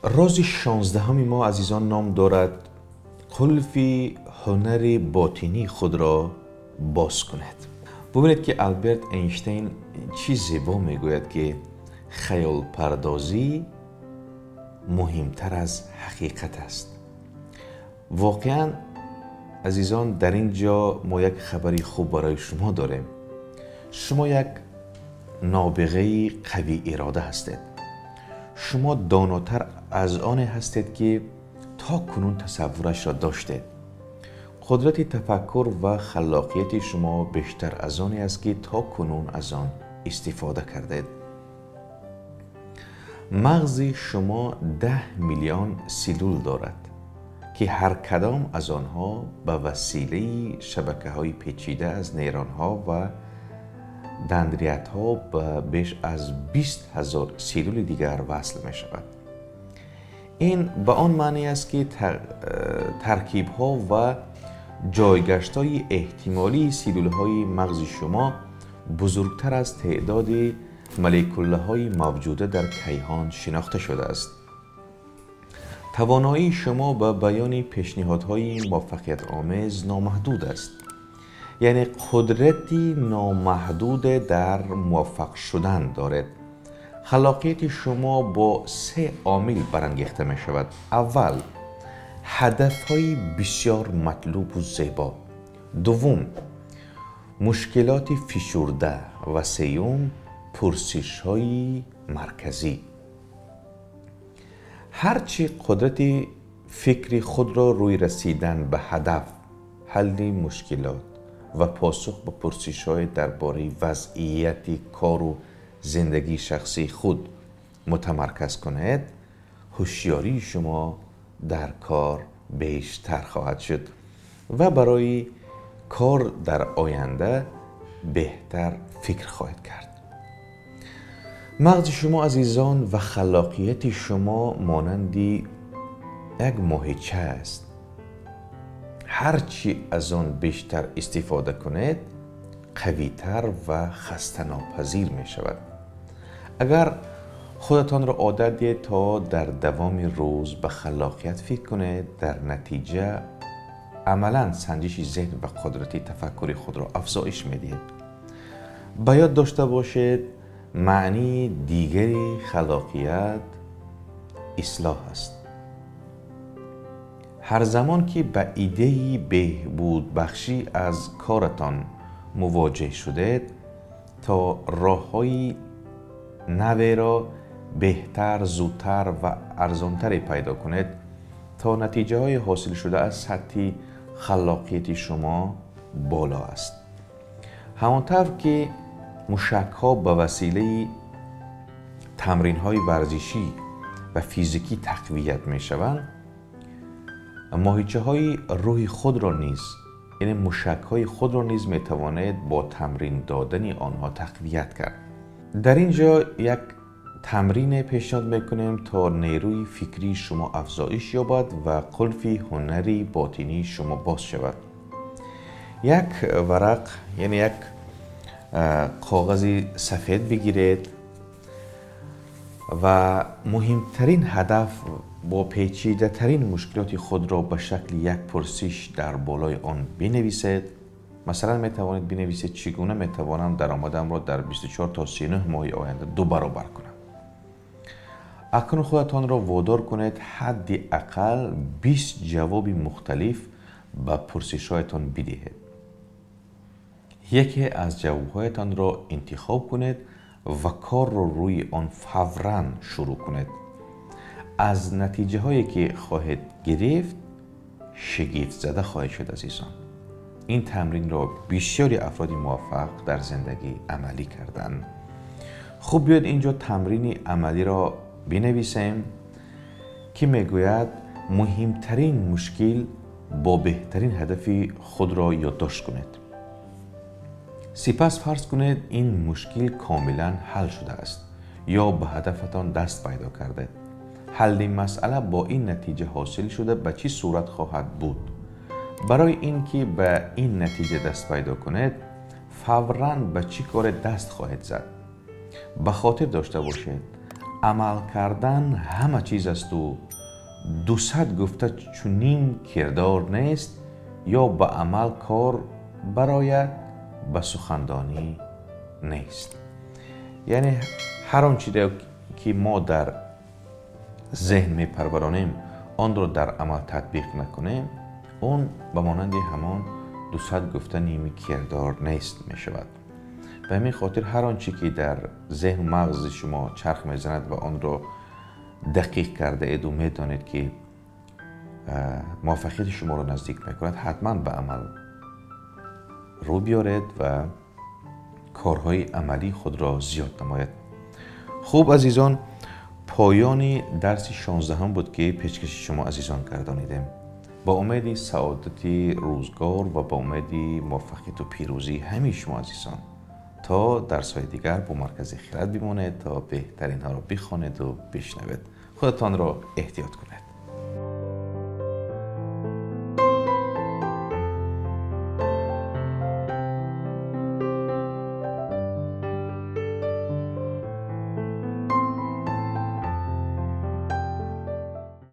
Рози 16 мо азизон ном дорад қулфи ҳунари ботинии худро боз кунед. Бубинед ки Алберт Эйнштейн чӣ зебо мегӯяд ки хаёлпардозӣ муҳимтар аз ҳақиқат аст. Воқеан азизон, дар ин ҷо мо як хабари хуб барои шумо дорем. Шумо як нобиғаи қавӣ ирода ҳастед. Шумо донотар аз оне ҳастед ки то кунун тасаввурашро доштед. Қудрати тафаккур ва халлоқияти шумо бештар аз оне аст ки то кунун аз он истифода кардед. Мағзи шумо 10 миллион силул дорад ки ҳар кадом аз онҳо ба василаи шабакаҳои печида аз нейронҳо ва дендритҳо ба беш аз 20 ҳазор силули дигар васл мешавад. Ин ба он маъне аст ки таркибҳо ва ҷойгаштҳои эҳтимолии силулҳои мағзи шумо бузургтар аз теъдоди молекулаҳои мавҷуда дар кайҳон шинохта шудааст. Тавоноии шумо ба баёни пешниҳодҳои муваффақиятомез номаҳдуд аст. Яъне қудрати номаҳдуде дар муваффақ шудан доред. Халлоқияти шумо бо 3 омил барангехта мешавад. Аввал, ҳадафҳои бисёр матлубу зебо. Дуввум, мушкилоти фишурда ва сеюм, пурсишҳои марказӣ. Ҳарчи қудрати фикри худро рӯи расидан ба ҳадаф, ҳалли мушкилот ва посух ба пурсишҳои дар бораи вазъияти кору зиндагии шахсии худ мутамарказ кунед, ҳушёрии шумо дар кор бештар хоҳад шуд ва барои кор дар оянда беҳтар фикр хоҳед кард. Мағзи шумо азизон ва халлоқияти шумо монанди як моҳича аст. Ҳарчи аз он бештар истифода кунед, қавитар ва хастанопазир мешавад. Агар худатонро одат диҳед то дар давоми рӯз ба халлоқият фикр кунед, дар натиҷа амалан санҷиши зеҳн ва қудрати тафаккури худро афзоиш медиҳед. Ба ёд дошта бошед, маънии дигари халлоқият ислоҳ аст. Ҳар замон ки ба идеи беҳбудбахшӣ аз коратон мувоҷеҳ шудед, то роҳҳои наверо беҳтар, зудтар ва арзонтаре пайдо кунед, то натиҷаҳои ҳосилшуда аз сатҳи халлоқияти шумо боло аст. Ҳамон тавр ки мушакҳо ба василаи тамринҳои варзишӣ ва физикӣ тақвият мешаванд, моҳичаҳои рӯҳи худро низ, яъне мушакҳои худро низ метавонед бо тамрин додани онҳо тақвият кард. Дар ин ҷо як тамрине пешниҳод мекунем то нерӯи фикрии шумо афзоиш ёбад ва қулфи ҳунари ботинии шумо боз шавад. Як варақ, яъне як коғази сафед бигиред ва муҳимтарин ҳадаф бо печидатарин мушкилоти худро ба шакли як пурсиш дар болои он бинависед. Масалан, метавонед бинависед: чӣ гуна метавонам даромадамро дар 24 то 39 моҳи оянда 2 баробар кунам. Акнун худатонро водор кунед ҳадди ақал 20 ҷавоби мухталиф ба пурсишҳоятон бидиҳед. Яке аз ҷавобҳоятонро интихоб кунед ва корро рӯи он фавран шурӯъ кунед. Аз натиҷаҳое ки хоҳед гирифт шигифтзада хоҳед шуд азизон. Ин тамринро бисёри афроди муваффақ дар зиндагӣ амалӣ карданд. Хуб, биёед инҷо тамрини амалиро бинависем ки мегӯяд муҳимтарин мушкил бо беҳтарин ҳадафи худро ёддошт кунед. Сипас фарз кунед ин мушкил комилан ҳал шудааст ё ба ҳадафатон даст пайдо кардед. Ҳалли масъала бо ин натиҷа ҳосил шуда ба чӣ сурат хоҳад буд? Барои ин ки ба ин натиҷа даст пайдо кунед, фавран ба чӣ коре даст хоҳед зад? Ба хотир дошта бошед, Амал кардан ҳама чиз аст у 200 гуфта чунин кирдор нест, ё ба амал кор барояд, ба сухандонӣ нест. Яъне ҳар он чизе ки мо дар зеҳн мепарваронем, онро дар амал татбиқ накунем, он ба монанди ҳамон 200 гуфта ними кирдор нест мешавад. Ба ҳамин хотир ҳар он чи ки дар зеҳну мағзи шумо чарх мезанад ва онро дақиқ кардаеду медонед ки муваффақияти шуморо наздик мекунад, ҳатман ба амал рӯ биёред ва корҳои амалии худро зиёд намоед. Хуб, азизон, поёни дарси 16 буд ки пешкаши шумо азизон гардонидем. Ба умеди саодати рӯзгор ва ба умеди муваффақияту пирӯзии ҳамаи шумо азизон. То дарсҳои дигар бо Маркази Хирад бимонед, то беҳтаринҳоро бихонеду бишнавед. Худатонро эҳтиёт кунед.